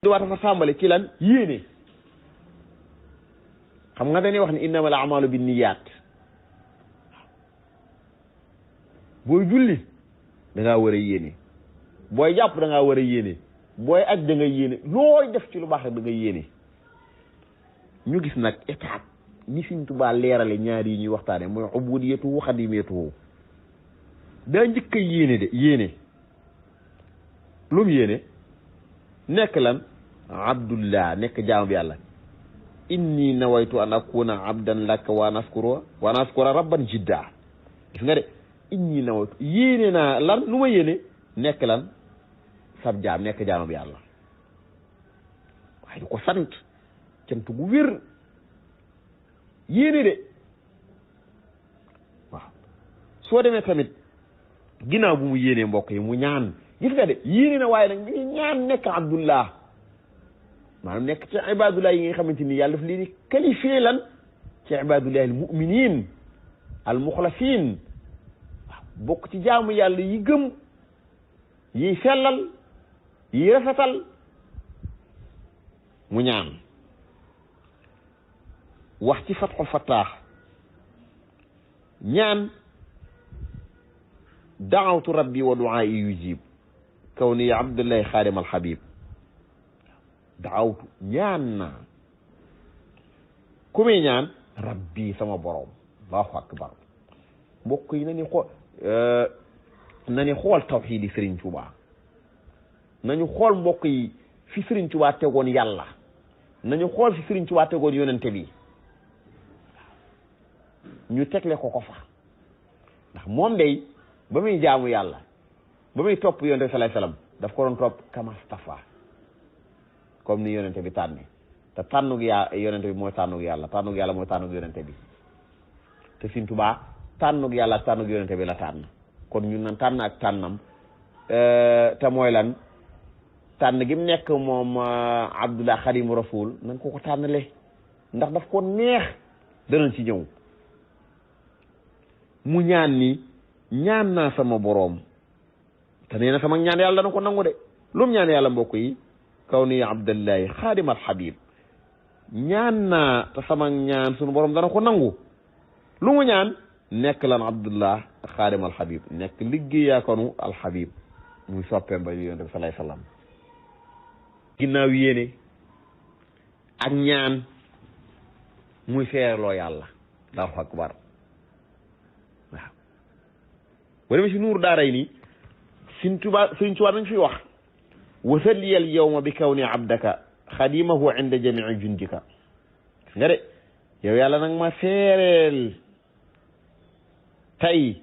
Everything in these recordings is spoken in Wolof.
di waat fa tàmbale ci lan yéene xam nga dañuy wax ne innamal a'malu binniyat booy julli da ngaa war a yéene booy jàpp da ngaa war a yéene booy aj da nga yéene looy def ci lu baax rek da nga yéene ñu gis nag étape ni Sëriñ Tuubaa leerale ñaar yi ñuy waxtaane mooy ubudiyatu xadimiyatu daa njëkk a yéene de yéene lu mu yéene nekk lan abdullah nekk jaamu bi yàlla inni nawaytu an akuna abdan laka wa naskura rabban jidda gis nga de inni nawaytu yéene naa lan lu ma yéene nekk lan sab jaam nekk jaamu bi yàlla waaye di ko sant cant gu wér yéene de waaw soo demee tamit ginnaaw bu mu yéenee mbokk yi mu ñaan gis nga de yéene na waaye nag ngi ñaan nekk abdullah maanaam nekk ci ibadullah yi nga xamante ni yàlla daf leen di qualifié lan ci ibadullah al muminin al muxlasin waaw bokk ci jaamu yàlla yi gëm yi sellal yi rafetal mu ñaan wax ci fatxu fattaax ñaan daawtu rabbi wa duaa'i yujib kaw ni abdullahi xaadim alxabib daawtu ñaan naa ku muy ñaan rabbi sama borom allahu akbar mbokk yi nañu xool tawxiid yi Sëriñ Tuubaa nañu xool mbokk yi fi Sëriñ Tuubaa tegoon yàlla nañu xool fi Sëriñ Tuubaa tegoon yonente bi ñu tegle ko fa ndax moom day ba muy jaamu yàlla ba muy topp yonente bi sallallahu alayhi wasallam daf ko doon topp kamastafa comme ni yonente bi tànni te tànnug yonente bi mooy tànnug yàlla tànnug yàlla mooy tànnug yonente bi te Sëriñ Tuubaa tànnug yàlla ak tànnug yonente bi la tànn kon ñun nan tànn ak tànnam te mooy lan tànn gi mu nekk moom Abdullah Xadimu Rasul nan ko tànnale ndax daf ko neex danañ ci ñëw mu ñaan ni ñaan naa sama boroom te nee na sama ñaan yàlla dana ko nangu de lu mu ñaan yàlla mbokk yi kaw ni abdallahi xaadim alxabib ñaan naa te sama ñaan sunu boroom dana ko nangu lu mu ñaan nekk lan abdullah xaadim alxabib nekk liggéeyaakonu alxabib muy soppeem ba yonent bi sallallahu alayhi wasallam ginnaaw yéene ak ñaan muy feerloo yàlla allahu akbar waaw wala mi si nuur daaray nii Sëriñ Tuubaa nañ fi wax wasalliyal yawma bi kawni abdaka xadimahu inda jamii jundika nga de yow yàlla nag ma seereel tey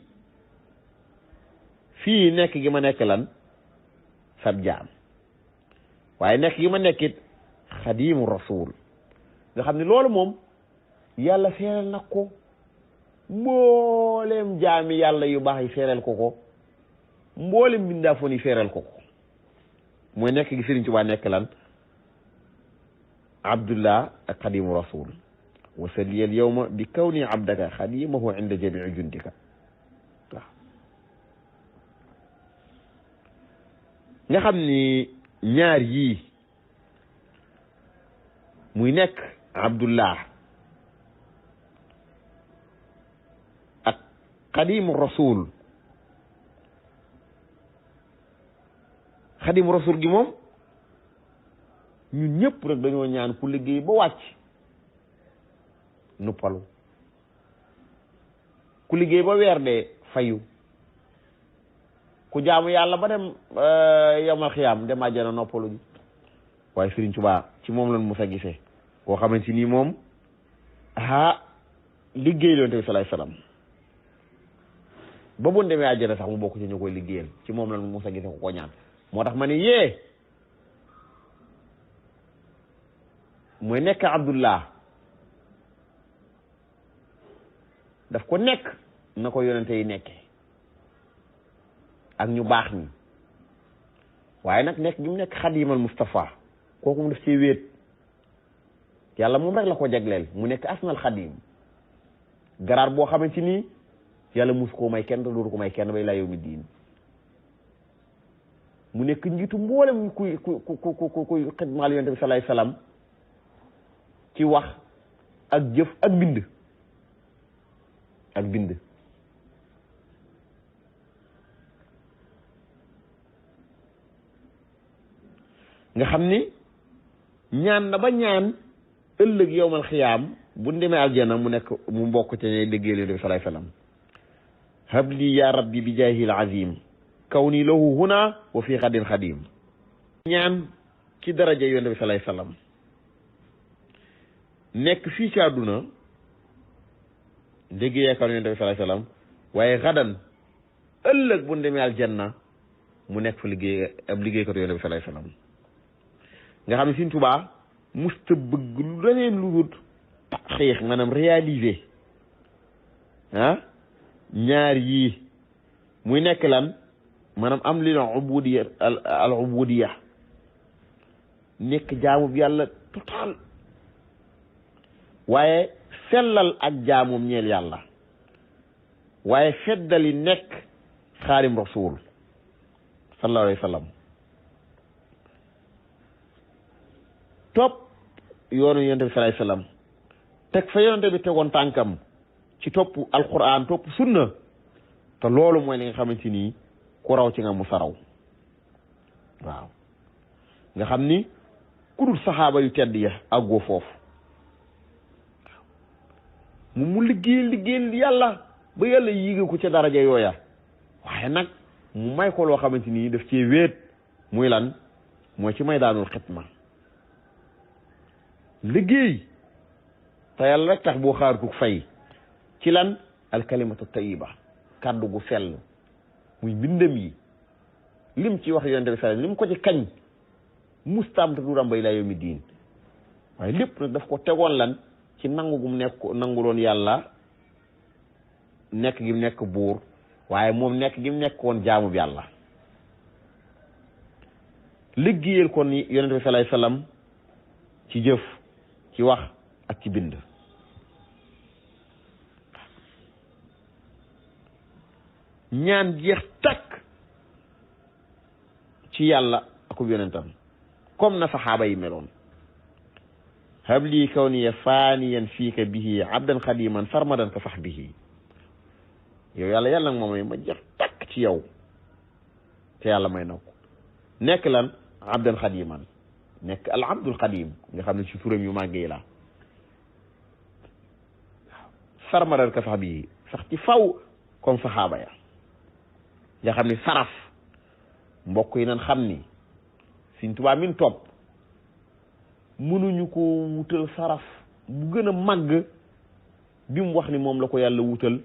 fii nekk gi ma nekk lan sab jaam waaye nekk gi ma nekkit xadimu rasul nga xam ne loolu moom yàlla seereel nag ko mboolem jaami yàlla yu baax yi seereel ko mboolem mbindaafoon yi seereel ko mooy nekk gi Sëriñ Tuubaa nekk lan abdullah ak xadimu rasul wasalliyal yawma bi kawni abdaka xadimahu inda jamii jundika waaw nga xam ni ñaar yii muy nekk abdullah ak xadimu rasul xadimu rasul gi moom ñun ñëpp rek dañoo ñaan ku liggéey ba wàcc nuppalu ku liggéey ba weer dee fayu ku jaamu yàlla ba dem yawmal xiyaam dem àjjana noppalu ji waaye Sëriñ Tuubaa ci moom lañ mos a gisee koo xamante ni moom liggéey la Yonent bi sallallahu alayhi wasallam ba bu demee àjjana sax mu bokk ci ñu koy liggéeyal ci moom lañ mos a gisee ku ko ñaan moo tax ma ne yee mooy nekk abdullah daf ko nekk na ko yonente yi nekke ak ñu baax ñi waaye nag nekk gi mu nekk xadimal Mustafa kooku mu def ci wéet yàlla moom rek la ko jagleel mu nekk asnal xadim garaar boo xamante ni yàlla musu koo may kenn te dootu ko may kenn bay laa yow mi diin mu nekk njiitu mboolem kuy xidmaal yonent bi salaay salaam ci wax ak jëf ak bind nga xam ni ñaan na ba ñaan ëllëg yowmal xiyaam bu demee aljana mu nekk mu mbokk ca ñay liggéeyal yonent bi salaay salaam habli ya rabbi bi jaahil azim kawni lahu huna wa fi xadin xadim ñaan ci daraja yonent bi salaay salaam nekk fii ci àdduna liggéeyal yonent bi salaay salaam waaye xadan ëllëg bu demee aljanna mu nekk fa liggéeykat yonent bi salaay salaam nga xam ne Sëriñ Tuubaa musta bëgg lu leneen lu dul taxqiq maanaam réaliser ñaar yii muy nekk lan maanaam am li na ubudiya al ubudiya nekk jaamu bi yàlla total waaye sellal ak jaamum ñeel yàlla waaye feddali nekk xaadim rasul sallallahu alayhi wa sallam topp yoonu yonent bi sallallahu alayhi wa sallam teg fa yonent bi tegoon tànkam ci topp alquran topp sunna te loolu mooy li nga xamante ni ku raw ci nga mu saraw waaw nga xam ni ku dul saxaaba yu tedd ya àggoo foofu mu liggéeyal yàlla ba yàlla yéege ko ca daraja yooya waaye nag mu may ko loo xamante ni daf cee wéet muy lan mooy ci may daanul xitma liggéey te yàlla rek tax boo xaar ku fay ci lan alkalimatu tayiba kàddu gu sell muy mbindam yi lim ci wax yonent bi sallallahu lim ko ci kañ mustaam te du ramba ila yawmi diin waaye lépp nag daf ko tegoon lan ci nangu gum nekk nanguloon yàlla nekk gi mu nekk buur waaye moom nekk gi mu nekkoon jaamu bi yàlla liggéeyal kon yonent bi sallallahu alayhi wasallam ci jëf ci wax ak ci bind ñaan jeex takk ci yàlla akub yonentam comme na saxaaba yi meloon habli kawniya faaniyan fiika bihi abdan xadiman sarmadan ka sahbihi yow yàlla nag moom ma jeex takk ci yow te yàlla may na ko nekk lan abdan xadiman nekk al abdul xadim nga xam ne ci turam yu màggee la sarmadan ka sahbihi sax ci faw comme saxaaba ya nga xam ni saraf mbokk yi nan xam ni Sëriñ Tuubaa min topp mënuñu ko wutal saraf bu gën a màgg bi mu wax ni moom la ko yàlla wutal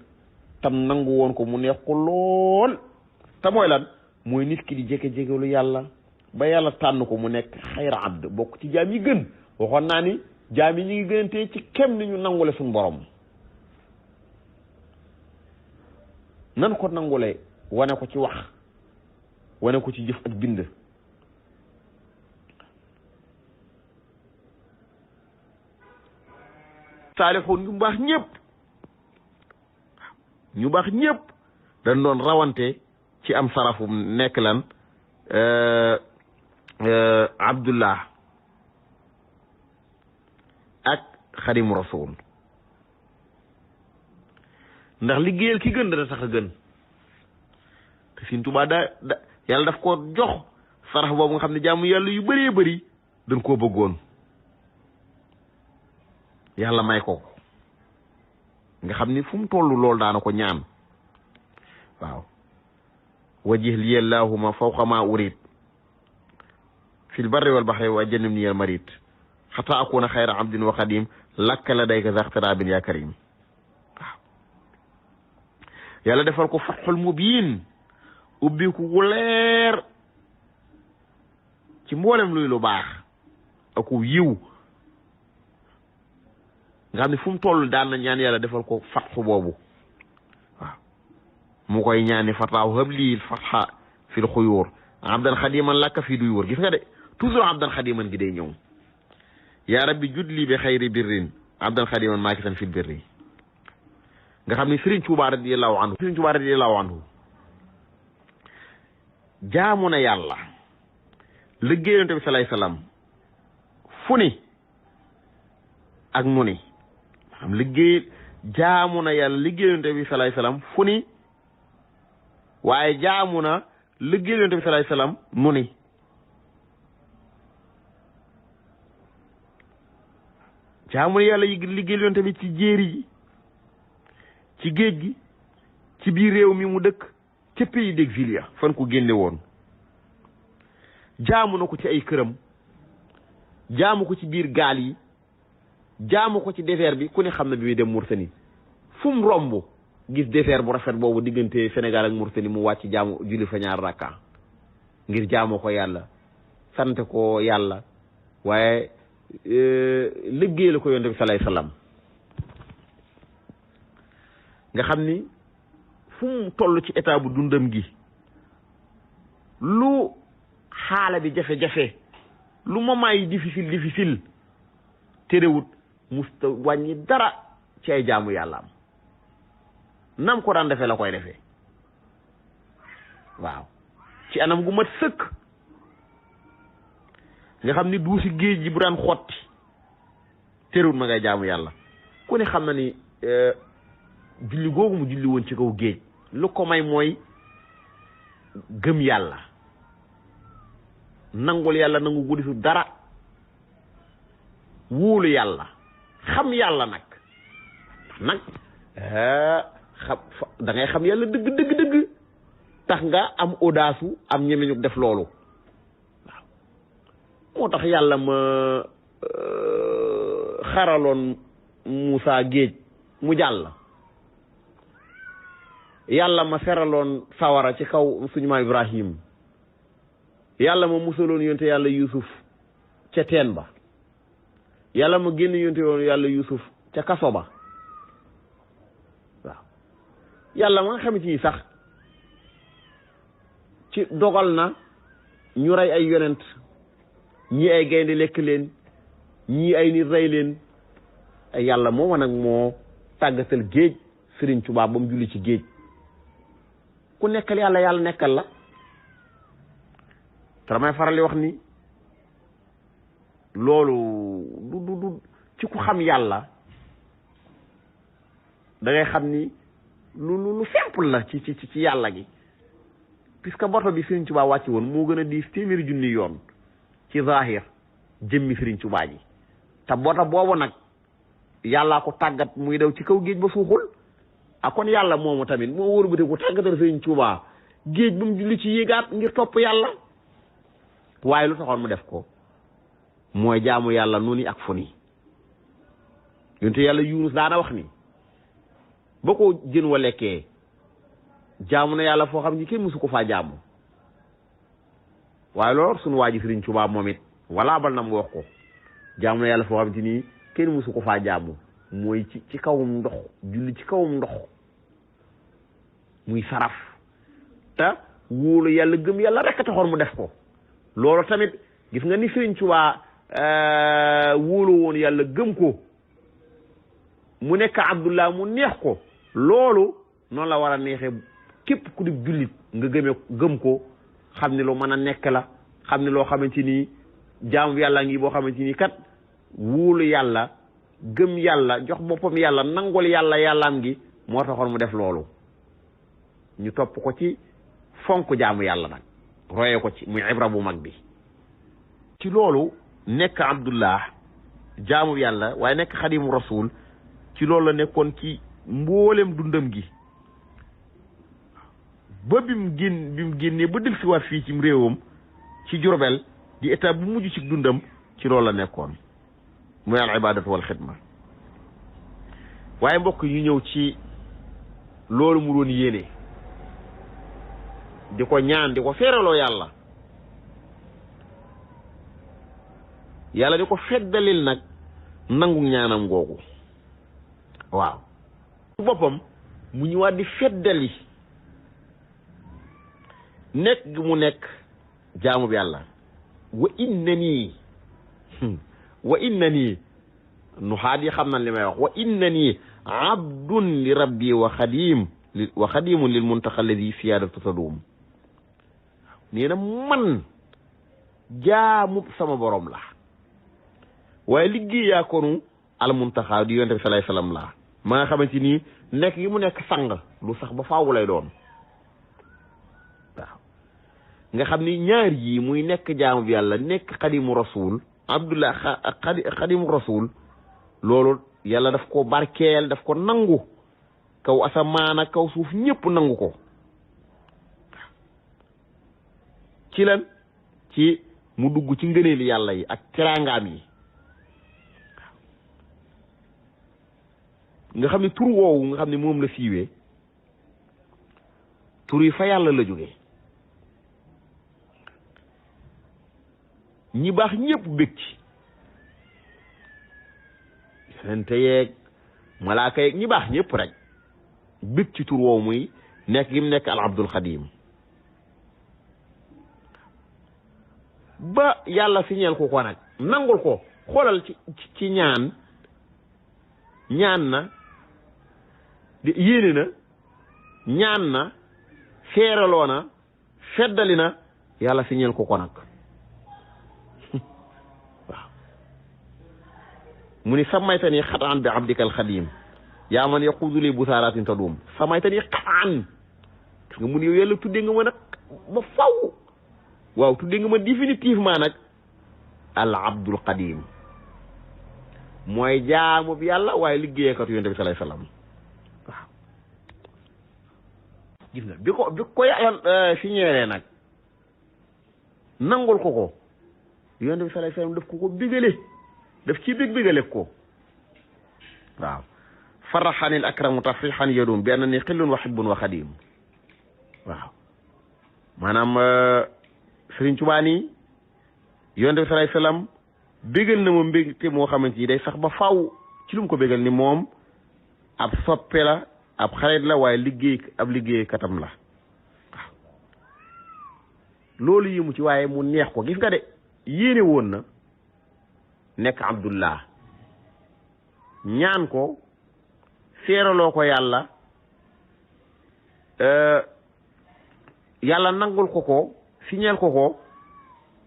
tam nangu woon ko mu neex ko lool te mooy lan mooy nit ki di jege-jegelu yàlla ba yàlla tànn ko mu nekk xayra abd bokk ci jaam yi gën waxoon naa ni jaam yi ñu ngi gënantee ci kem ni ñu nangule suñu borom nan ko nangule wane ko ci wax wane ko ci jëf ak bind saalixoon ñu baax ñëpp dañ doon rawante ci am sarafu nekk lan abdullah ak xadimu rasul ndax liggéeyal ki gën dana tax a gën te Sëriñ Tuubaa da yàlla daf ko jox saraf boobu nga xam ne jaamu yàlla yu bëree bëri dañ koo bëggoon yàlla may ko nga xam ni fu mu toll loolu daana ko ñaan waaw wajih liya llahuma fawqa ma urid fil barri wal bahri wa jannibni al marid hatta akuna xayra abdin wa xadim lakka ladayka zaxtirabin ya karim waaw yàlla defal ko fatxul mubin ubbiku gu leer ci mboolem luy lu baax aku yiw nga xam ne fu mu toll daan na ñaan yàlla defal ko fatxu boobu waaw mu koy ñaani fataaw hablil fatxa fil xuyóor abdan xadiman lakka fii duy wóor gis nga de toujours abdan xadiman gi day ñëw yaa rabbi judli bi xayri birrin abdan xadiman maakitan fil birri nga xam ne Sëriñ Tuubaa radiyallahu anhu jaamu na yàlla liggéey yonent bi salaay salaam fu ni ak nu ni xam liggéey jaamu na yàlla liggéey yonent bi salaay salaam fu ni waaye jaamu na liggéey yonent bi salaay salaam nu ni jaamu na yàlla yi liggéey yonent bi ci jéeri ji ci géej gi ci biir réew mi mu dëkk ca pays d'exil ya fan ko génne woon jaamu na ko ci ay këram jaamu ko ci biir gaal yi jaamu ko ci désert bi ku ne xam na bi muy dem Mauritanie fu mu romb gis désert bu rafet boobu diggante Sénégal ak Mauritanie mu wàcc jaamu julli fa 2 rakka ngir jaamu ko yàlla sant ko yàlla waaye liggéey la ko yonent bi salaay salaam nga xam ni fu mu toll ci état bu dundam gi lu xaala bi jafe-jafe lu moment yi difficile terewut musta wàññi dara ci ay jaamu yàlla am nam ko daan defee la koy defee waaw ci anam gu mat sëkk nga xam ni duusi géej gi bu daan xotti terewut ma ngay jaamu yàlla ku ne xam na ni julli googu mu julli woon ci kaw géej lu ko may mooy gëm yàlla nangul yàlla nangu guddisu dara wóolu yàlla xam yàlla nag da ngay xam yàlla dëgg tax nga am audace am ñemeñu def loolu waaw moo tax yàlla ma xaraloon Moussa géej mu jàll yàlla ma seraloon sawara ci kaw suñu maam Ibrahim yàlla ma musaloon yonte yàlla Yusuf ca teen ba yàlla ma génn yonte woon yàlla Yusuf ca kaso ba waaw yàlla ma nga xamante ni sax ci dogal na ñu rey ay yonent ñii ay gaynde lekk leen ñii ay nit rey leen ay yàlla mooma nag moo tàggatal géej Sëriñ Tuubaa ba mu julli ci géej ku nekkal yàlla yàlla nekkal la te damay faral di wax ni loolu du ci ku xam yàlla da ngay xam ni lu simple la ci yàlla gi puisque boto bi Sëriñ Tuubaa wàcc woon moo gën a diis 100 junni yoon ci zahir jëmmi Sëriñ Tuubaa ji te boto boobu nag yàllaa ko tàggat muy daw ci kaw géej ba suuxul ak kon yàlla moomu tamit moo wóor bu te ku tàggatal Sëriñ Tuubaa géej ba mu julli ci yéegaat ngir topp yàlla waaye lu taxoon mu def ko mooy jaamu yàlla nu ni ak fu ni yonte yàlla Yunus daana wax ni ba ko jën wa lekkee jaamu na yàlla foo xam ni kenn mësu ko faa jaamu waaye loolu suñu waa ji Sëriñ Tuubaa moom it wala bal na mu wax ko jaamu na yàlla foo xam ni kenn mësu ko faa jaamu mooy ci kawum ndox julli ci kawum ndox muy saraf te wóolu yàlla gëm yàlla rek a taxoon mu def ko loolu tamit gis nga ni Sëriñ Tuubaa wóolu woon yàlla gëm ko mu nekk Abdullah mu neex ko loolu noonu la war a neexee képp ku di jullit nga gëm ko xam ne lu mën a nekk la xam ne loo xamante ni jaamu yàlla ngi boo xamante ni kat wóolu yàlla gëm yàlla jox boppam yàlla nangol yàlla yàllaam gi moo taxoon mu def loolu ñu topp ko ci fonk jaamu yàlla nag roye ko ci muy ibra bu mag bi ci loolu nekk Abdullah jaamu yàlla waaye nekk xadimu rasul ci loolu la nekkoon ci mboolem dundam gi ba bi mu génnee ba del si waat fii ci réewam ci Jurbel di état bu mujj ci dundam ci loolu la nekkoon muy al ibadatu wal xidma waaye mbokk ñu ñëw ci loolu mu doon yéene di ko ñaan di ko feeraloo yàlla yàlla di ko feddalil nag nangu ñaanam googu waaw boppam mu ñëwaat di feddali nekk gi mu nekk jaamu bi yàlla wa innani nu xaat yi xam nañ li may wax wa innani abdun li rabbi wa xadimun lil muntaqa alladi siyaadatu tadum nee na man jaamub sama borom la waaye liggéey yaa konu almuntaxaa di yonent bi salaay salaam la ma nga xamante ni nekk gi mu nekk sang lu sax ba faawu lay doon waaw nga xam ni ñaar yi muy nekk jaamu bi yàlla nekk xadimu rasul abdullah xadimu rasul loolu yàlla daf ko barkeel daf ko nangu kaw asamaan kaw suuf ñëpp nangu ko ci lan ci mu dugg ci ngëneeli yàlla yi ak teraangaam yi nga xam ne tur woowu nga xam ne moom la siiwee tur yi fa yàlla la jógee ñi baax ñëpp bég ci yonente yeeg malaaka yeeg ñi baax ñëpp rek bég ci tur woowu muy nekk gi mu nekk al abdul xadim ba yàlla siñeel ko nag nangul ko xoolal ci ñaan na yéene na ñaan na feeraloo na feddali na yàlla siñeel ko nag waaw mu ni samaytani xataan bi abdikal xadim yaa man yaquudu li busaaratin tadum samaytani xataan nga mun yow yàlla tuddee nga ma nag ba faw waaw tuddee nga ma définitivement nag al abdul qadim mooy jaamu bi yàlla waaye liggéeykat yonent bi sallallahu alayhi wasallam waaw gis nga bi ko yàlla si ñeeree nag nangul ko yonent bi sallallahu alayhi wasallam daf ko bégale daf ci bégale ko waaw faraxanil akramu tafrixan yadum bi anna ni xillun wa hibbun wa xadim waaw maanaam Sëriñ Tuubaa nii yonent bi sallallahu alayhi wasallam bégal na ma mbégte moo xamante ni day sax ba faw ci lu mu ko bégal ni moom ab soppe la ab xarit la waaye liggéey katam la waaw loolu yi mu ci waaye mu neex ko gis nga de yéene woon na nekk abdullah ñaan ko seeraloo ko yàlla yàlla nangul ko siñeel ko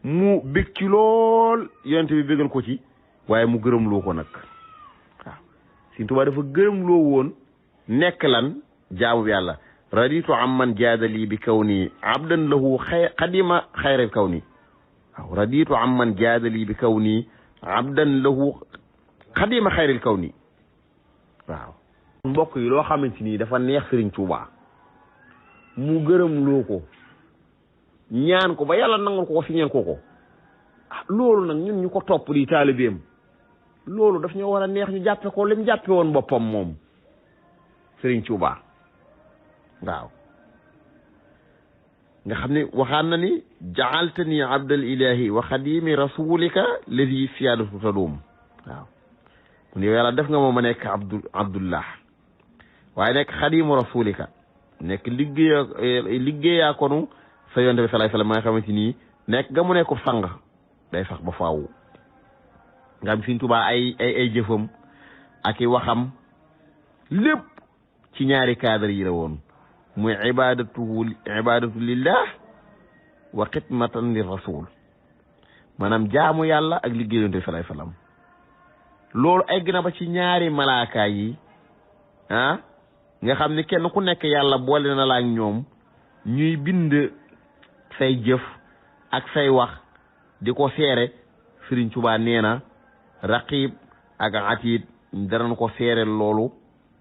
mu bég ci lool yonent bi bégal ko ci waaye mu gërëmloo ko nag waaw Sëriñ Tuubaa dafa gërëmloo woon nekk lan jaamu bi yàlla raditu amman jaadali bi kaw nii abdan lahu xadima xayril kaw nii waaw raditu amman jaadali bi kaw nii abdan lahu xadima xayril kaw nii waaw mbokk yi loo xamante ni dafa neex Sëriñ Tuubaa mu gërëmloo ko ñaan ko ba yàlla nangul ko siñeel ko loolu nag ñun ñu ko topp di taalibeem loolu daf ñoo war a neex ñu jàppe ko lim jàppe woon boppam moom Sëriñ Tuubaa waaw nga xam ne waxaan na ni jaaltani abdal ilahi wa xadimi rasulika ladi siyaadatu tadum waaw mu ne yàlla def nga ma nekk abdullah waaye nekk xadimu rasulika nekk liggéeyaa konu sa yonent bi salaay salaam ma nga xamante ni nekk nga mu nekk sang day sax ba faaw nga am Sëriñ Tuubaa ay jëfam ak i waxam lépp ci ñaari cadre yi la woon muy ibadatu lillah wa xidmatan lir rasul maanaam jaamu yàlla ak liggéey yonent bi salaay salaam loolu egg na ba ci ñaari malaaka yi nga xam ni kenn ku nekk yàlla boole na la ak ñoom ñuy bind say jëf ak say wax di ko seere Sëriñ Tuubaa nee na raqib ak atiid danañ ko seereel loolu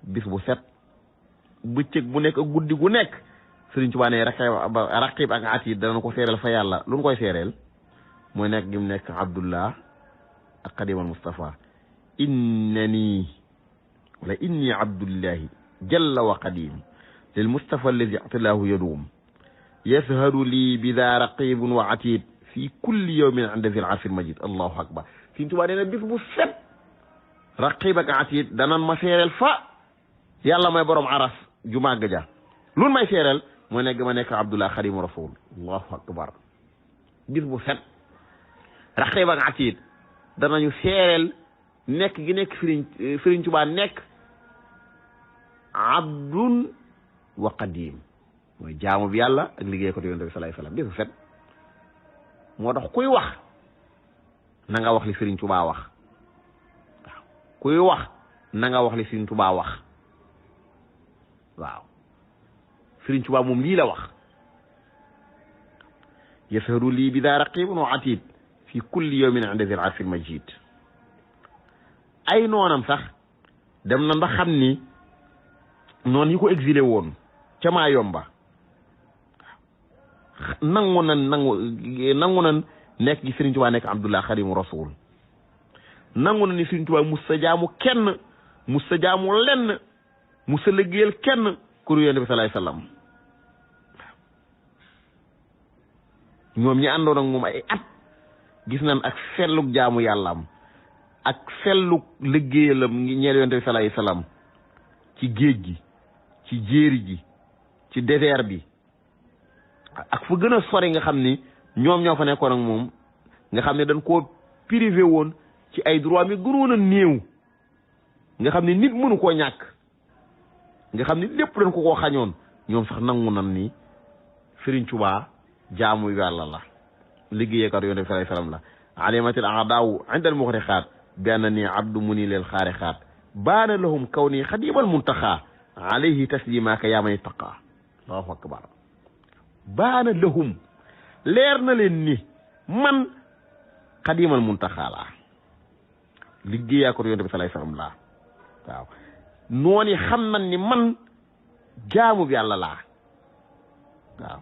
bis bu set bëccëg bu nekk ak guddi gu nekk Sëriñ Tuubaa nee raqib ak atiid danañ ko seereel fa yàlla lu ñu koy seereel mooy nekk gi mu nekk abdullah ak xadimal Mustafa inni abdullahi jalla wa qadim lil Mustafa alladi atilaahu yaduum yashhadu lii bi daa raqibun wa atid fi kulli yawmin inda zil arshil majid allahu akbar Sëriñ Tuubaa nee na bis bu set raqib ak atid danan ma seereel fa yàlla may borom aras ju màgg ja lun may seereel mooy nekk ma nekk abdullah xadimu rasul allahu akbar bis bu set raqib ak atid danañu seereel nekk gi nekk Sëriñ Tuubaa nekk abdun wa qadim mooy jaamu bi yàlla ak liggéey ko yonent bi sallallahu alayhi wasallam bis bu set moo tax kuy wax na nga wax li Serigne Touba wax waaw kuy wax na nga wax li Serigne Touba wax waaw Serigne Touba moom lii la wax yashhadu lii bi daa raqibun wa atid fi kulli yawmin inda zil arshil majid ay noonam sax dem na ba xam ni noonu yi ko exilé woon ca maa yomba nangu nan nekk gi Serigne Touba nekk Abdullah Xadimu Rasul nangu na ni Serigne Touba musa jaamu kenn musa jaamu lenn musa liggéeyal kenn ku Yonent bi sallallahu alayhi wasallam ñoom ñi àndoon ak moom ay at gis nañ ak selluk jaamu yàllaam ak selluk liggéeyalam ñeel Yonent bi sallallahu alayhi wasallam ci géej gi ci jéeri ji ci désert bi ak fu gën a sori nga xam ni ñoom ñoo fa nekkoon ak moom nga xam ne dañ koo privé woon ci ay droit mi gënoon a néew nga xam ne nit mënu koo ñàkk nga xam ni lépp dañ ko koo xañoon ñoom sax nangu nan ni Serigne Touba jaamu yàlla la liggéeykat Yonent bi sallallahu alayhi wasallam la alimatil a'daaw inda al muxrixaat bi anna ni abdu muni leel xaarixaat baana lahum kaw nii xadimal muntaxaa alayhi taslimaaka yaa may taqaa allahu akbar baana lahum leer na leen ni man xadimal muntaxaa laa liggéeykat Yonent bi sallallahu alayhi wasallam laa waaw noonu xam nañ ni man jaamu yàlla laa waaw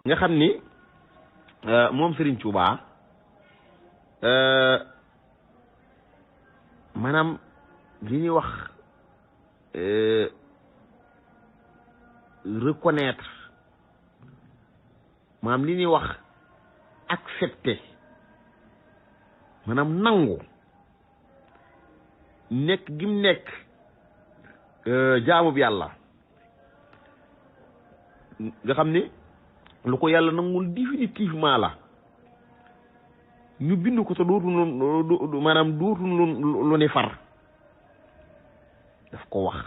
nga xam ni moom Serigne Touba maanaam li ñuy wax reconnaître maanaam li ñuy wax accepter maanaam nangu nekk gim nekk jaamu bi yàlla nga xam ni lu ko yàlla nangul définitivement la ñu bind ko te dootul maanaam dootul lu ni far daf ko wax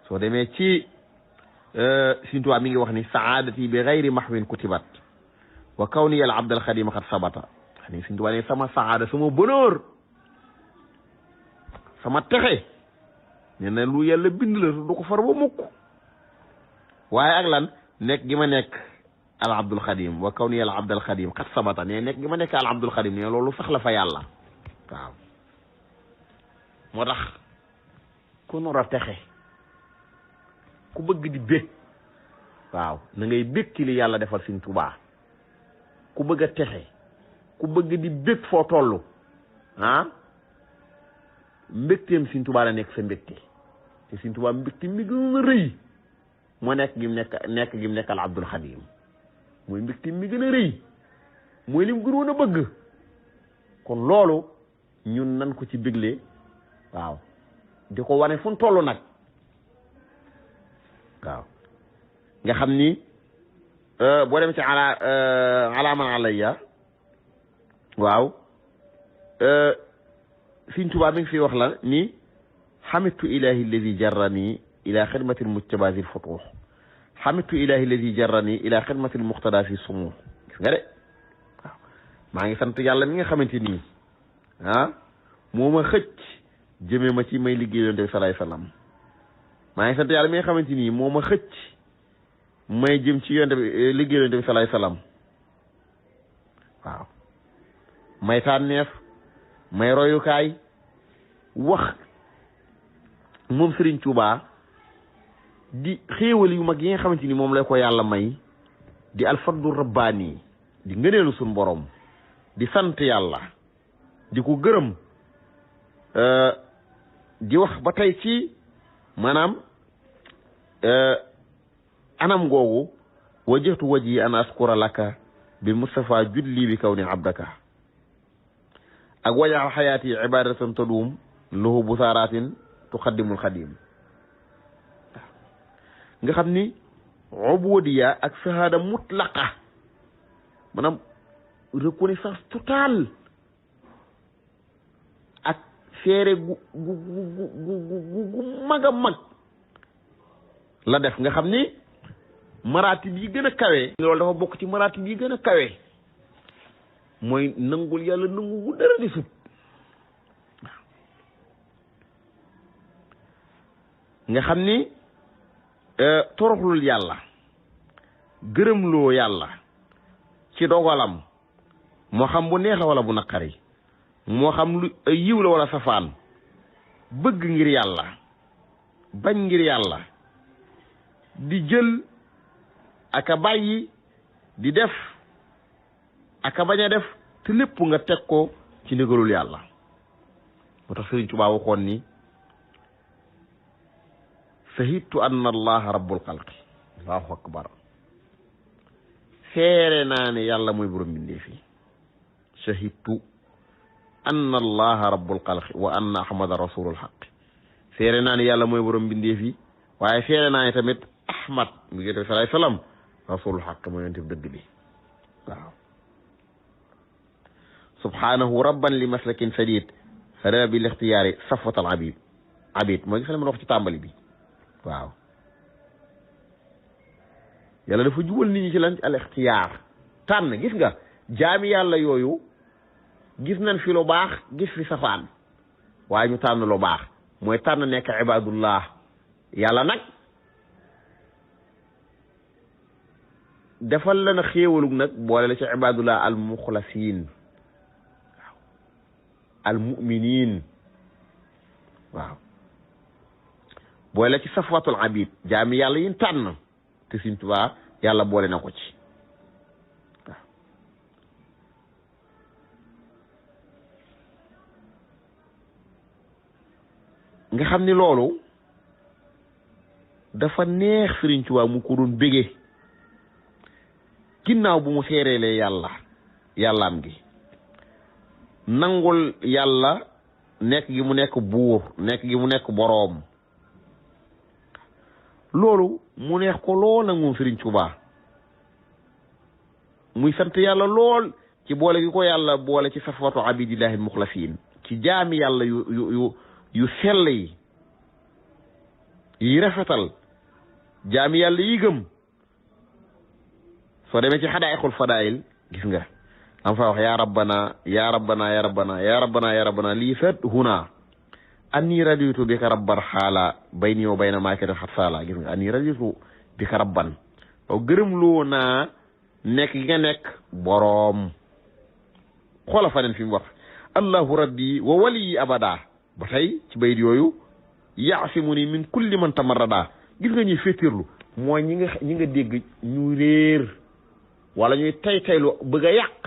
soo demee ci Sëriñ Tuubaa mi ngi wax ni saadati bi gayri mahwin kutibat wa kawni al abdal xadim xat sabata xani Sëriñ Tuubaa ne sama saada sama bonheur sama texe ne na lu yàlla bind la du ko far ba mukk waaye ak lan nekk gi ma nekk al abdul xadim wa kawni al abdal xadim xat sabata ne nekk gi ma nekk al abdul xadim ne loolu sax la fa yàlla waaw moo tax ku nar a texe ku bëgg di bég waaw na ngay bég ci li yàlla defal Sëriñ Tuubaa ku bëgg a texe ku bëgg di bég foo toll ah mbégteem Sëriñ Tuubaa la nekk sa mbégte te Sëriñ Tuubaa mbégte mi gën a rëy moo nekk gi mu nekk al abdul xadim mooy mbégte mi gën a rëy mooy lim gënoon a bëgg kon loolu ñun nan ko ci béglee waaw di ko wane fu mu toll nag waaw nga xam ni boo dem ci ala man alayya waaw Sëriñ Tuubaa mi ngi fi wax la ni xamitu ilahi alladi jarrani ila xidmati almujtabasi alfutuux xamitu ilahi alladi jarrani ila xidmati almuqtada fi sumuux gis nga de waaw maa ngi sant yàlla mi nga xamante nii ah moo ma xëcc jëmee ma ci may liggéey Yonent bi sallallahu alayhi wasallam maa ngi sant yàlla mi nga xamante nii moo ma xëcc may jëm ci Yonent bi liggéey Yonent bi sallallahu alayhi wasallam waaw may tànneef may royukaay wax moom Serigne Touba di xéewal yu mag yi nga xamante ni moom lay ko yàlla may di alfaddu rabbaani di ngëneelu suñ borom di sant yàlla di ko gërëm di wax ba tey ci maanaam anam googu wajjahtu wajhi an askura laka bil Mustafa julli bi kawni abdaka ak wajal xayaati ibadatan tadum lahu busaaratin tuxaddimul xadim nga xam ni ubudiya ak shahada mutlaqa maanaam reconnaissance totale ak seere gu mag a mag la def nga xam ni maratib yi gën a kawe loolu dafa bokk ci maratib yi gën a kawe mooy nangul yàlla nangu gu dara di sut nga xam ni toroxlul yàlla gërëmloo yàlla ci dogalam moo xam bu neex la wala bu naqari moo xam lu yiw la wala safaan bëgg ngir yàlla bañ ngir yàlla di jël aka bàyyi di def aka bañ a def te lépp nga teg ko ci ndigalul yàlla moo tax Sëriñ Tuubaa waxoon ni shahidtu anna allaha rabbul xalqi allahu akbar seere naa ne yàlla mooy borom mbindeef yi shahidtu anna allaha rabbul xalqi wa anna ahmada rasulul xaqi seere naa ne yàlla mooy borom mbindeef yi waaye seere naa ne tamit ahmad mu ngi sallallahu alayhi wa sallam rasulul xaq mooy yonent bi dëgg bi waaw subhanahu rabban li maslakin sadid sada bil ixtiyaari safwatal abid mooy gis la mën wax ci tàmbali bi waaw yàlla dafa jubal nit ñi ci lan al ixtiyaar tànn gis nga jaami yàlla yooyu gis nañ fi lu baax gis fi safaan waaye ñu tànn lu baax mooy tànn nekk ibadullah yàlla nag defal la na xéewalug nag boole la ci ibadullah al muxlasin waaw al muminin waaw boole la ci safwatul abid jaami yàlla yin tànn te Sëriñ Tuubaa yàlla boole na ko ci waaw nga xam ni loolu dafa neex Sëriñ Tuubaa mu ko doon bégee ginnaaw bu mu seereelee yàllaam gi nangul yàlla nekk gi mu nekk buur nekk gi mu nekk boroom loolu mu neex ko lool nag moom Sëriñ Tuubaa muy sant yàlla lool ci boole gi ko yàlla boole ci safwatu abidillahi muxlasin ci jaami yàlla yu sell yi rafetal jaami yàlla yi gëm soo demee ci xadaaiqul fadail gis nga am fa wax ya rabbana ya rabbana ya rabbana ya rabbana ya rabbana lii fat huna anni raditu bika rabban xaala bayni wa bayna maa xat saala gis nga anni raditu bika rabban o gërëm loo naa nekk gi nga nekk boroom xoola faneen fi mu wax allahu rabbi wa waliyi abada ba tey ci bayit yooyu yaasimuni min kulli man tamarrada gis nga ñuy féetirlu mooy ñi nga dégg ñu réer wala ñuy taylu bëgg a yàq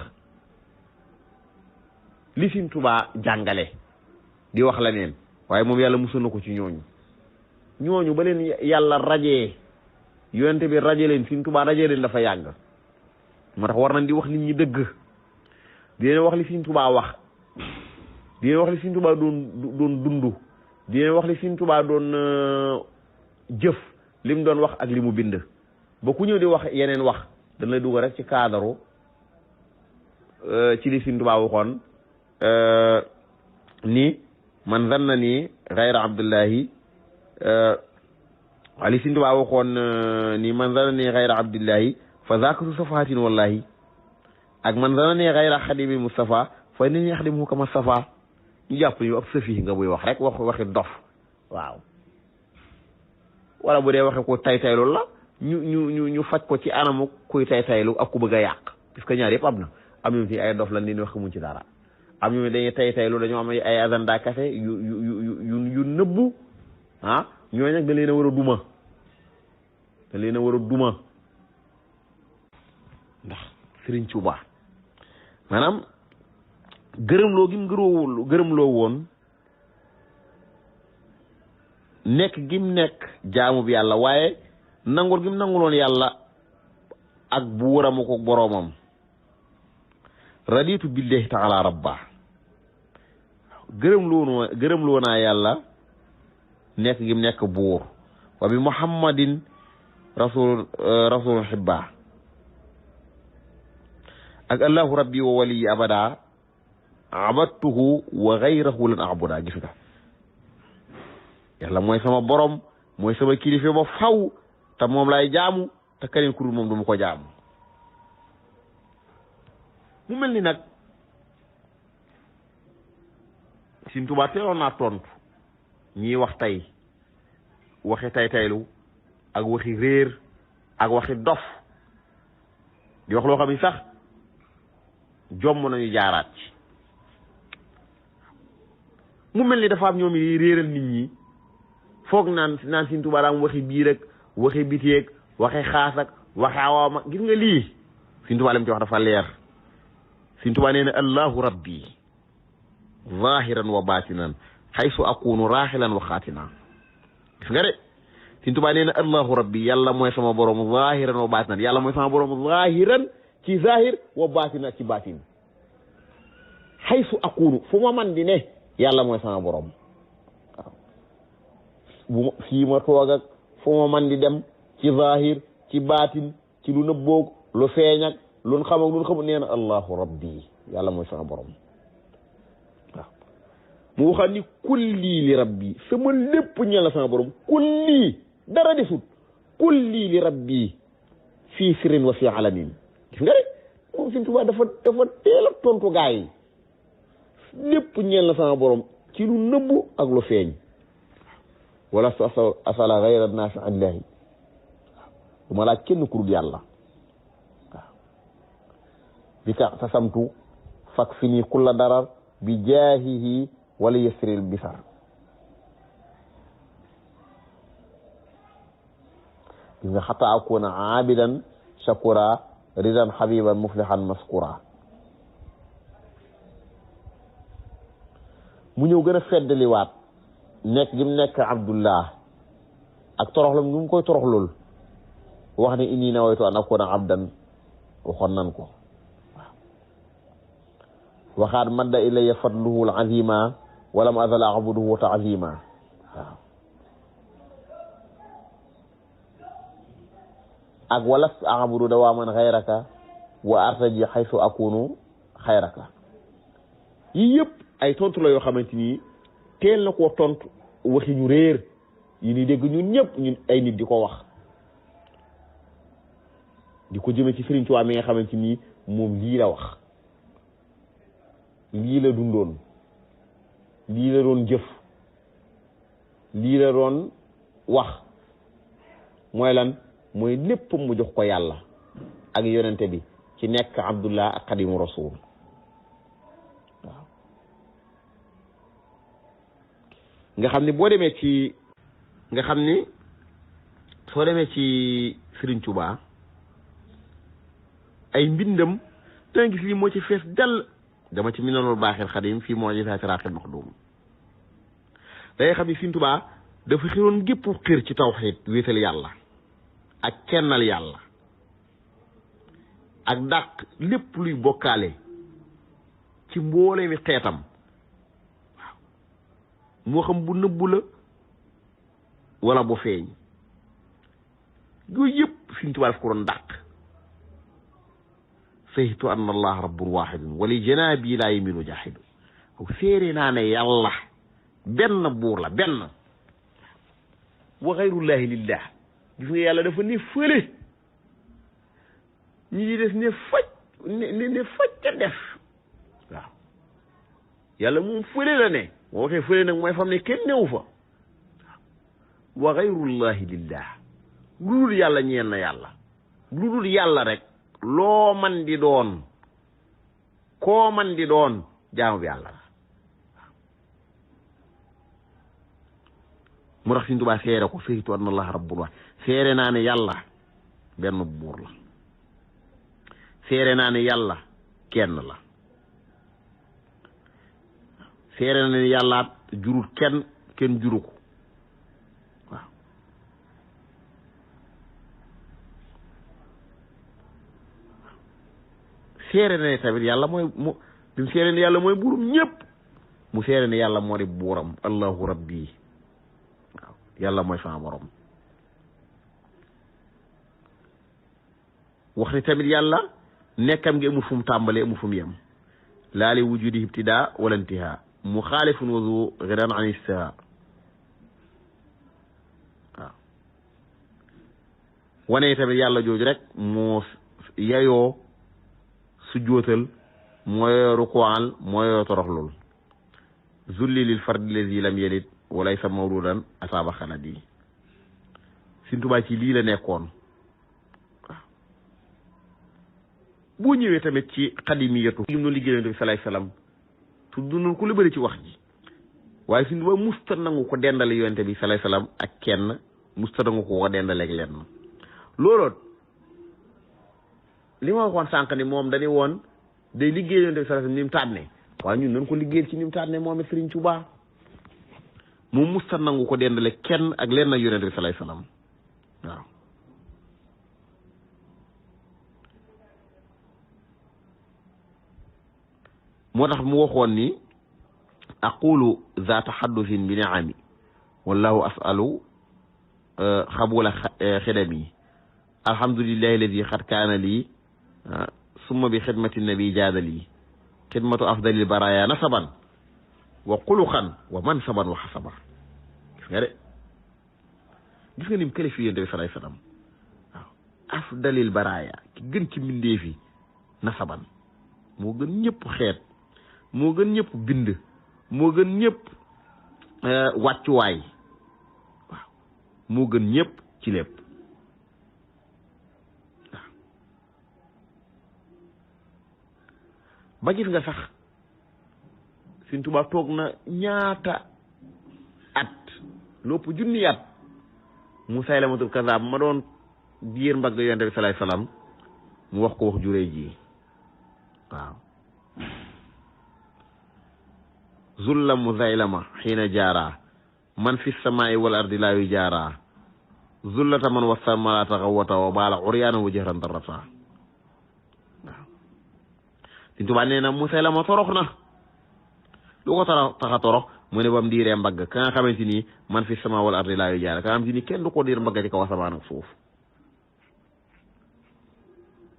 li Sëriñ Tuubaa jàngale di wax la neen waaye moom yàlla musul na ko ci ñooñu ba leen yàlla rajee yonente bi raje leen Sëriñ Tuubaa rajee leen dafa yàgg moo tax war nañ di wax nit ñi dëgg di leen wax li Sëriñ Tuubaa wax di leen wax li Sëriñ Tuubaa doon dund di leen wax li Sëriñ Tuubaa doon jëf li mu doon wax ak li mu bind ba ku ñëw di wax yeneen wax dañ lay dugg rek ci cadre ci li Sëriñ Tuubaa waxoon ni man zanna ni gayra abdullahi ali Sëriñ Tuubaa waxoon ni man zanna ni gayra abdullahi fa zakatu safahatin wallahi ak man zanna ni gayra xadimi Mustafa fa ni xadimu kama safa ñu jàpp ñu ab safi nga buy wax rek waxi dof waaw wala bu dee waxe ko taytaylu la ñu faj ko ci anamu kuy taytaylu ak ku bëgg a yàq parce que ñaar yëpp am ñu ci ay dof la ni wax xamuñ ci dara am ñu dañuy taytaylu dañoo am ay agenda café yu nëbbu ah ñooñu nag da leen a war a duma ndax Sëriñ Tuubaa maanaam gërëmloo gim gërëmloo woon nekk gim nekk jaamu bi yàlla waaye nangul gim nanguloon yàlla ak buuramu ko boroomam raditu billahi taala rabba gërëmloo naa yàlla nekk gim nekk buur wa bi muhammadin rasul xibba ak allahu rabbi wa waliyi abada abadtuhu wa gayrahu lan abuda gis nga yàlla mooy sama borom mooy sama kilifa ba faw te moom laay jaamu te keneen ku dul moom du ma ko jaamu mu mel ni nag Sëriñ Tuubaa teeloon naa tontu ñii wax tey waxi taylu ak waxi réer ak waxi dof di wax loo xam ni sax jomm nañu jaaraat ci mu mel ni dafa am ñoom yi réeral nit ñi foog naan Sëriñ Tuubaa daa am waxi biir ak waxi biteeg waxi xaas ak waxi awaama gis nga lii Sëriñ Tuubaa lam ci wax dafa leer Sëriñ Tuubaa nee na allahu rabbi zahiran wa batinan haysu akunu rahilan wa xaatina gis nga de Sëriñ Tuubaa nee na allahu rabbi yàlla mooy sama borom zahiran wa batinan yàlla mooy sama borom zahiran ci zahir wa batinan ci batin haysu akunu fu ma man di ne yàlla mooy sama borom waaw bu fii ma toog ak fu ma man di dem ci zahir ci batin ci lu nëbboog lu feeñ ak lu xam ak lu xamul nee na allahu rabbi yàlla mooy sama borom waaw mu waxaat ni kulli li rabbi sama lépp ñeel la sama borom kulli dara desut kulli li rabbi fii sirin wa fii alamin gis nga de moom Sëriñ Tuubaa dafa teel a tontu gaa yi lépp ñeel na sama borom ci lu nëbbu ak lu feeñ wala su asala gayra naasi anillahi du ma laaj kenn ku dul yàlla waaw bi ka tasamtu fak fi nii kulla darar bi jaahihi wala yasril bisar gis nga xataa akuna aabidan shakura ridan habiban muflihan maskura mu ñëw gën a feddaliwaat nekk gi mu nekk abdullah ak toroxlam ñu mu koy toroxlul wax ne inni nawaytu an akuna abdan waxoon nan ko waaw waxaat madda ilayya fadluhu al azima walam azal abuduhu taazima waaw ak walas abudu dawaman xayraka wa artaji xaysu akunu xayraka yii yëpp ay tontu la yoo xamante ni teel na koo tontu waxi ñu réer yi ni dégg ñun ñëpp ñun ay nit di ko wax di ko jëme ci Sëriñ Tuubaa mi nga xamante ni moom lii la wax lii la dundoon lii la doon jëf lii la doon wax mooy lan mooy lépp mu jox ko yàlla ak yonente bi ci nekk abdullah ak xadimu rasul waaw nga xam ni boo demee ci nga xam ni soo demee ci Sëriñ Tuubaa ay mbindam da nga gis lii moo ci fees dal dama ci Minanul Baaxil Xadim fii moo jisaati Raaqil Maxduum day xam ni Sëriñ Tuubaa dafa xiroon gépp xir ci tawxiid wéetal yàlla ak kennal yàlla ak dàq lépp luy bokkaale ci mboole mi xeetam waaw moo xam bu nëbbu la wala bu feeñ yooyu yëpp Sëriñ Tuubaa daf ko doon dàq saytu anna allah rabbun wahidun wali janaabi laa yamilu jaahidu séere naa ne yàlla benn buur la benn wa xayrullahi lillah gis nga yàlla dafa ne fële ñi di des ne faj ne faj ca def waaw yàlla moom fële la ne moo waxee fële nag mooy fam ne kenn newu fa wa xayrullahi lillah lu dul yàlla ñeel na yàlla lu dul yàlla rek loo man di doon koo man di doon jaamu bi yàlla la mu tax Sëriñ Tuubaa seere ko saytu anna allah rabbun wahid seere naa ne yàlla benn buur la seere naa ne yàlla kenn la seere naa ne yàlla jurul kenn juru ko waaw seere na ne tamit yàlla mooy mu bi mu seere ne yàlla mooy buurum ñëpp mu seere ne yàlla moo di buuram allahu rabbi waaw yàlla mooy sama borom wax ne tamit yàlla nekkam ngi amul fu mu tàmbalee amul fu mu yem laa li wujudi ibtidaa wala intihaa mu xaalifun wa zu gidan an istihaa waaw wane tamit yàlla jooju rek moo yayoo su jootal moo yayoo rukuwaal moo yayoo toroxlul zulli lil fardi lazi lam yalid walaysa mawludan asaaba xaladi Sëñ Tuubaa ci lii la nekkoon waaw boo ñëwee tamit ci xadimiyatu lim noonu liggéey Yonent bi salaay salaam tudd noonu ku lu bëri ci wax ji waaye Sëñ Tuubaa musta nangu ko dendale Yonent bi salaay salaam ak kenn musta nangu ko dendaleeg lenn looloo li ma waxoon sànq ni moom dañu woon day liggéey Yonent bi salaay salaam ni mu tànnee waaye ñun nañ ko liggéeyal ci ni mu tànnee moom it Sëriñ Tuubaa moom musta nangu ko dendale kenn ak lenn ak Yonent bi salaay salaam waaw moo tax mu waxoon ni aqulu za taxaddusin bi niami wallahu asalu xabula xidami alhamdulillahi alladi xad kaana lii summa bi xidmati nabi jaada lii xidmatu afdalil baraya nasaban wa xuluqan wa mansaban wa xasaba gis nga de gis nga nim qualifié Yonent bi salaay salaam waaw afdalil baraya ki gën ci mbindeefi nasaban moo gën ñëpp xeet moo gën ñëpp bind moo gën ñëpp wàccuwaay waaw moo gën ñëpp ci lépp waaw ba gis nga sax Sëñ Tuubaa toog na ñaata at lopp junni at Musaylamatul Kazaab ma doon diir mbagg Yonent bi salaay salaam mu wax ko wax juree ji waaw zulla Musaylama xiina jaara man fi samaai wal ardi laa yu jaara zullata man wasa mala taxawata wa baala uryaana wa jëxran darata waaw Sëñ Tuubaa nee na Musaylama torox na lu ko taxa torox mu ne bam diiree mbagg ka nga xamante ni man fi sama wal ardi laa yu jaara ka nga xamante ni kenn du ko diir mbagg ci kaw asamaan ak suuf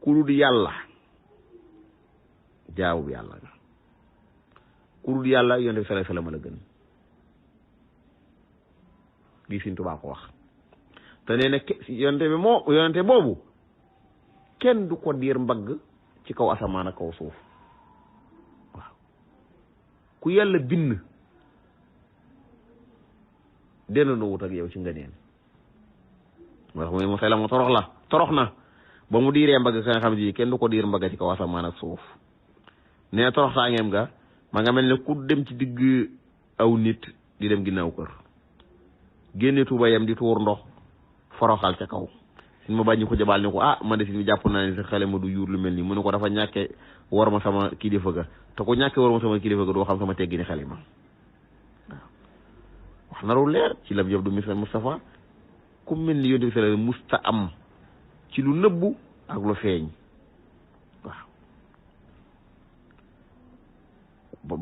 ku dul yàlla jaawu bi yàlla nga ku dul yàlla Yonent bi salaay salaam la gën lii Sëñ Tuubaa ko wax te nee na Yonent boobu kenn du ko diir mbagg ci kaw asamaan ak kaw suuf waaw ku yàlla bind dena no wut ak yow ci nga neen moo tax mooy Musaylama torox na ba mu diiree mbagg ka nga xam ne kenn du ko diir mbagg ci kaw asamaan ak suuf nee na torox saa ngeem nga ma nga mel ne ku dem ci digg aw nit di dem ginnaaw kër génne tubayam di tuur ndox foroxal ca kaw sin ma bañ ko jabaal ne ko man de sin bi jàpp naa ne sa xale ma du yuur lu mel nii mu ne ko dafa ñàkke war ma sama kilifa ga te ko ñàkke war ma sama kilifa ga doo xam sama teggini xale ma waaw wax na lu leer ci lam yëf du misal Mustafa ku mel ni Yonent bi sallallahu alayhi wasallam musta am ci lu nëbbu ak lu feeñ waaw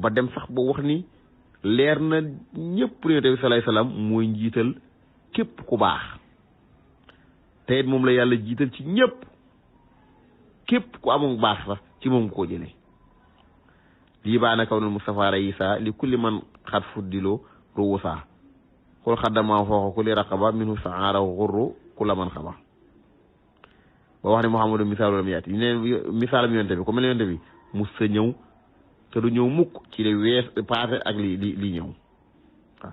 ba dem sax ba wax ni leer na ñëpp Yonent bi sallallahu alayhi wasallam mooy njiital képp ku baax te it moom la yàlla jiital ci ñëpp képp ku amul baax sax ci moom koo jëlee lii baana kaw na Mustafa Raïsa li kulli man xat fuddiloo ruwusa xul xaddama fooxa ku li raqaba minhu saara xurru ku la man xaba ba wax ne Muhammadu misaalu lam yaati neen misaalam Yonent bi ku mel Yonent bi mus sa ñëw te du ñëw mukk ci li wees passé ak li ñëw waaw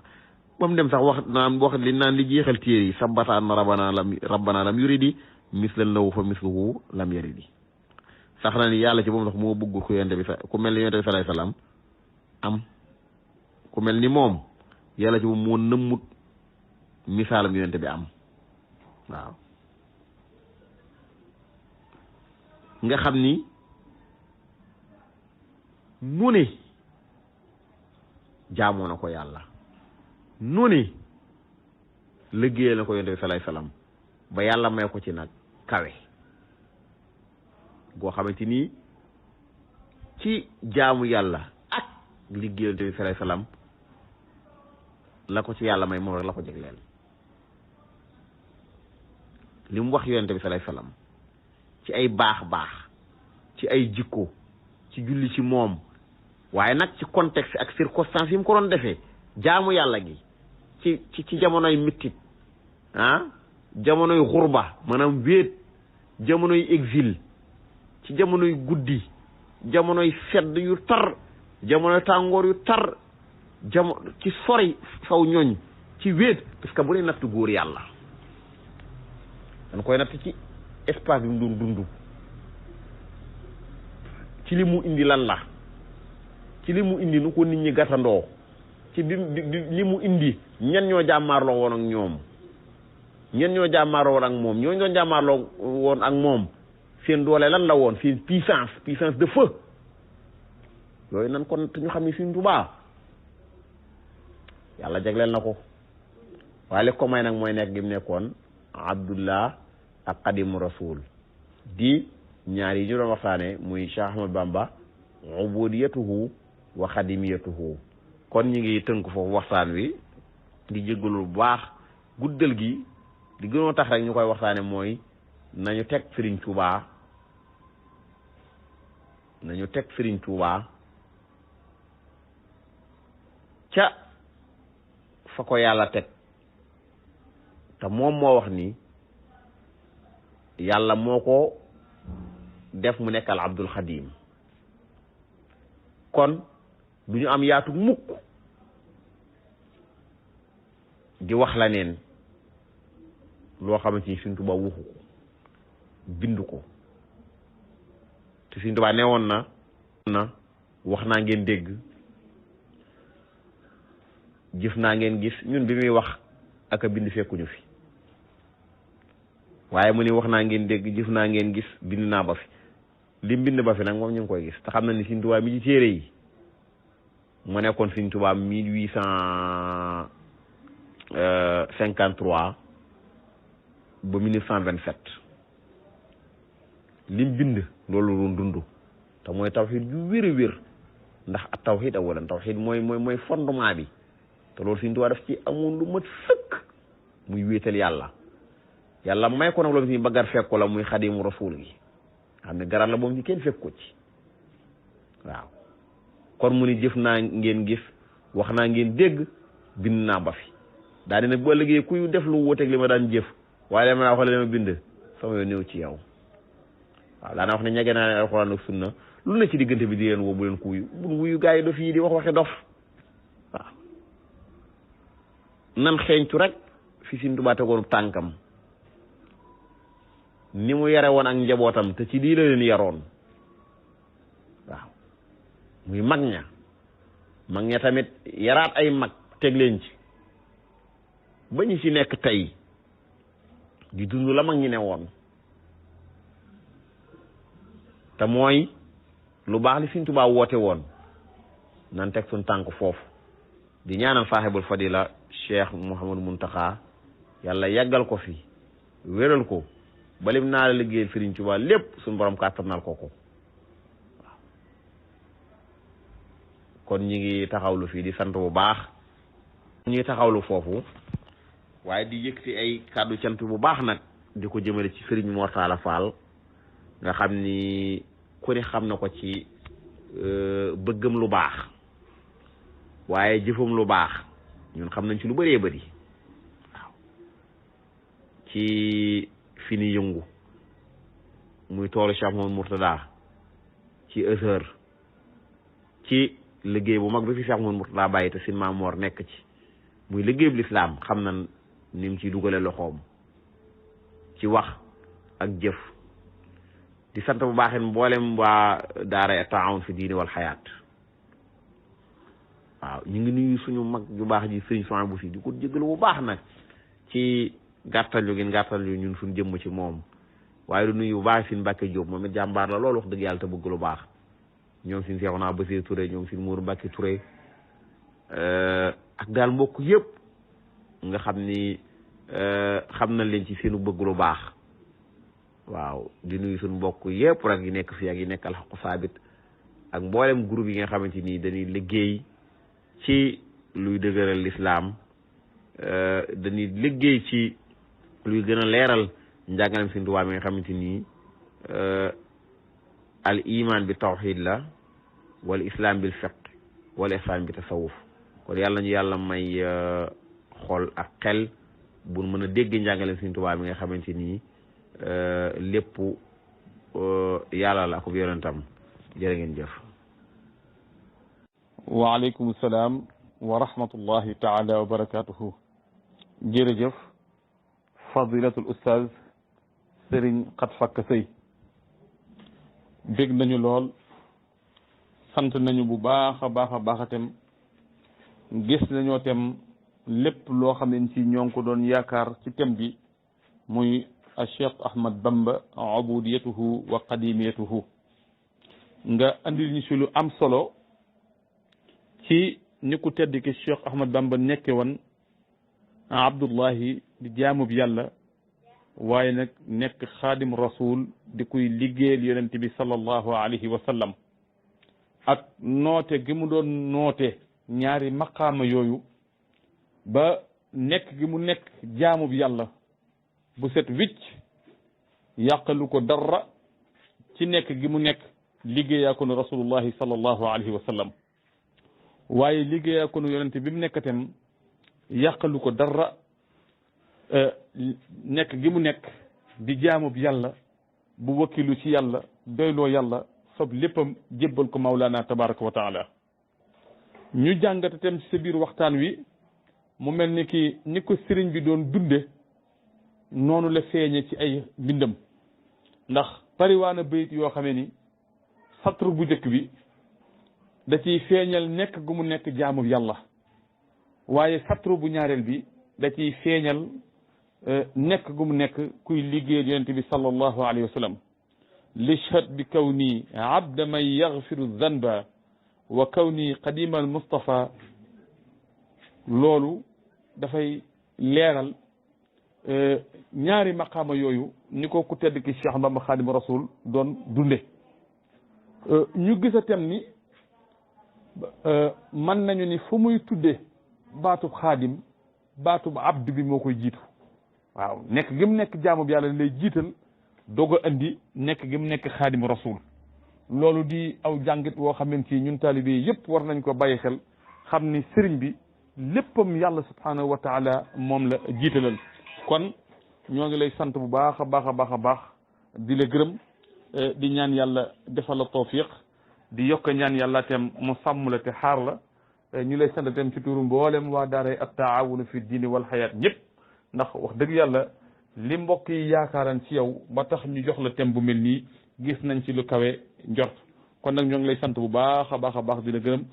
ba mu dem sax wax li naan li jeexal téere yi sabataan rabbana lam yuridi mislan lawu fa misluhu lam yaridi sax na ni yàlla ci moom sax moo bëggul ku Yonent bi ku mel ni Yonent bi salaay salaam am ku mel ni moom yàlla ci moom moo nëmmut misaalam Yonent bi am waaw nga xam ni nu ne jaamoo na ko yàlla nu ne liggéeyal na ko Yonent bi salaay salaam ba yàlla may ko ci nag kawe goo xamante ni ci jaamu yàlla ak liggéeyal Yonent bi salaay salaam la ko ci yàlla may moom rek la ko jegleel li mu wax Yonent bi salaay salaam ci ay baax ci ay jikko ci julli ci moom waaye nag ci contexte ak circonstance yi mu ko doon defee jaamu yàlla gi ci jamonoy mittit jamonoy xurba maanaam wéet jamonoy exil ci jamonoy guddi jamonoy sedd yu tar jamonoy tàngoor yu tar ci sori saw ñooñ ci wéet parce que bu ne natt góor yàlla dañ koy natt ci espace bi mu doon dund ci li mu indi lan la ci li mu indi nu ko nit ñi gàttandoo ci li mu indi ñan ñoo jàmmaarloo woon ak ñoom ñen ñoo jàmmaarloo woon ak moom ñoo jàmmaarloo woon ak moom seen doole lan la woon seen puissance de feu yooyu nan kon te ñu xam ne Sëriñ Tuubaa yàlla jagleel na ko waaye li ko may nag mooy nekk gi mu nekkoon Abdullah ak Xadimu Rasul di ñaar yi ñu doon waxtaane muy Cheikh Ahmad Bamba ubudiyatuhu wa xadimiyatuhu kon ñi ngi tënk foofu waxtaan wi di jéggalu bu baax guddal gi di gënoo tax rek ñu koy waxtaane mooy nañu teg Sëriñ Tuubaa ca fa ko yàlla teg te moom moo wax ni yàlla moo ko def mu nekkal Abdul Xadim kon du ñu am yaatu mukk di wax la neen loo xamante ni Sëriñ Tuubaa waxu ko bind ko te Sëriñ Tuubaa ne woon na wax naa ngeen dégg jëf naa ngeen gis ñun bi muy wax ak a bind fekkuñu fi waaye mu ni wax naa ngeen dégg jëf naa ngeen gis bind naa ba fi li bind ba fi nag moom ñu ngi koy gis te xam na ni Sëriñ Tuubaa mi ci téere yi mu nekkoon Sëriñ Tuubaa 1853 ba 1927 lim bind loolu doon dund te mooy tawxiid ju wér a wér ndax ak tawxiid awalan tawxiid mooy fondement bi te loolu Sëriñ Tuubaa daf ci amoon lu mat sëkk muy wéetal yàlla may ko nag loolu si baggar fekk ko la muy Xadimu Rasul gi xam ne garal la moom ci kenn fekk ko ci waaw kon mu ni jëf naa ngeen gis wax naa ngeen dégg bind naa ba fi daa dina boo liggéey kuy def lu wuuteeg li ma daan jëf waaye dama naa wax la ma bind sama yoon néew ci yow waaw daana wax ne ñege naa leen alxuraan ak sunna lu ne ci diggante bi di leen woo bu leen ko wuyu bu wuyu gaa yi dof yi di wax waxi dof waaw nan xeeñtu rek fi Sëriñ Tuubaa tegoon tànkam ni mu yare woon ak njabootam te ci lii la leen yaroon waaw muy mag ña tamit yaraat ay mag teg leen ci ba ñu ci nekk tey di dund la mag ñi ne woon te mooy lu baax li Sëriñ Tuubaa woote woon nan teg suñ tànk foofu di ñaanal saaxibul fadila Cheikh Mouhamadou Mountakha yàlla yàggal ko fi wéral ko balim naa la liggéeyal Sëriñ Tuubaa lépp suñ borom kàttanal ko waaw kon ñi ngi taxawlu fii di sant bu baax ñi taxawlu foofu waaye di yëkkati ay kàddu cant bu baax nag di ko jëmale ci Sëriñ Mor Talla Fall nga xam ni ku ne xam na ko ci bëggam lu baax waaye jëfam lu baax ñun xam nañ ci lu bëree bëri waaw ci fi ni yëngu muy toolu Cheikh Mouhamadou Mourtada ci Azhar ci liggéey bu mag bi fi Cheikh Mouhamadou Mourtada bàyyi te sin Maam Mor nekk ci muy liggéey bu lislaam xam na ni mu ciy dugale loxoom ci wax ak jëf di sant bu baaxee mboolem waa daara taawun fi diini wal xayaat waaw ñu ngi nuyu suñu mag ju baax ji sëñ Soin bu si di ko jégalu bu baax nag ci gàttal yu ñun suñu jëmm ci moom waaye du nuyu bu baax sin Mbàkke Jóob moom it jàmbaar la loolu wax dëgg yàlla te bëgg lu baax ñoom sin Seexuna Basiir Touré ñoom sin Muuru Mbàkke Touré ak daal mbokk yëpp nga xam ni xam na leen ci seenu bëgg lu baax waaw di nuyu suñu mbokk yëpp rek yi nekk fii ak yi nekk Alxaqu Saabit ak mboolem groupe yi nga xamante ni dañuy liggéey ci luy dëgëral lislaam dañuy liggéey ci luy gën a leeral njàngalem Sëriñ Tuubaa mi nga xamante ni al iman bi tawxid la wal islam bil fiqh wal ihsan bi tasawuf kon yàlla ñu yàlla may xol ak xel bu mën a dégg njàngale Sëriñ Tuubaa mi nga xamante ni lépp yàlla la ko yonentam jërë ngeen jëf. waaleykum salaam wa rahmatullahi taala wa barakatuhu. jërëjëf fadilatul ustaz Serigne Khat Fakka Seye bég nañu lool sant nañu bu baax a baax a baax atem gis nañoo tem lépp loo xam ne ci ñoo ngi ko doon yaakaar ci tem bi muy a Cheikh Ahmad Bamba ubudiyatuhu wa qadimiyatuhu nga andil ñu si lu am solo ci ni ku tedd ki Cheikh Ahmad Bamba nekke woon Abdullahi di jaamub yàlla waaye nag nekk xaadim rasul di kuy liggéeyal yonent bi sallallahu alayhi wa sallam ak noote gi mu doon noote ñaari maqaama yooyu ba nekk gi mu nekk jaamub yàlla bu set wicc yàqalu ko dara ci nekk gi mu nekk liggéeyaa ko nu rasulullahi sallallahu alayhi wa sallam waaye liggéeyaa ko nu yonent bi mu nekkatem yàqalu ko dara nekk gi mu nekk di jaamub yàlla bu wakkilu ci yàlla doyloo yàlla sob léppam jébbal ko mawlaana tabaraka wa taala ñu jàngate tem ci sa biir waxtaan wi mu mel ni ki ni ko sëriñ bi doon dunde noonu la feeñe ci ay mbindam ndax bariwaana bayit yoo xamee ni satru bu njëkk bi da ciy feeñal nekk gu mu nekk jaamub yàlla waaye satru bu ñaareel bi da ciy feeñal nekk gu mu nekk kuy liggéeyal yonent bi sallallahu alayhi wa sallam lishhad bi kawni abda man yaghfiru dhanba wa kawni qadima al mustafa loolu dafay leeral ñaari maqaama yooyu ni ko ku tedd ki Cheikh Bamba Xaadimu Rasul doon dunde ñu gis a tem ni mën nañu ni fu muy tudde baatub xaadim baatub abdu bi moo koy jiitu waaw nekk gi mu nekk jaamu bi yàlla lay jiital doog a andi nekk gi mu nekk xaadimu rasul loolu di aw jàngit woo xamante ni ñun taalibe yëpp war nañ ko bàyyi xel xam ni sëriñ bi léppam yàlla subhanahu wa taala moom la jiitalal kon ñoo ngi lay sant bu baax a baax a baax a baax di la gërëm di ñaan yàlla defal la tawfiq di yokk ñaan yàlla tem mu sàmm la te xaar la ñu lay sant tem ci turu mboolem waa daaray at-taawun fi diini wal xayaat ñëpp ndax wax dëgg yàlla li mbokk yi yaakaaran ci yow ba tax ñu jox la tem bu mel nii gis nañ ci lu kawe njort kon nag ñoo ngi lay sant bu baax a baax a baax di la gërëm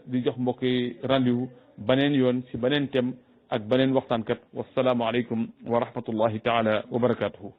di jox mbokk yi rendez-vous beneen yoon ci beneen tem ak beneen waxtaankat wasalaamu aleykum wa rahmatullahi taala wa barakatuhu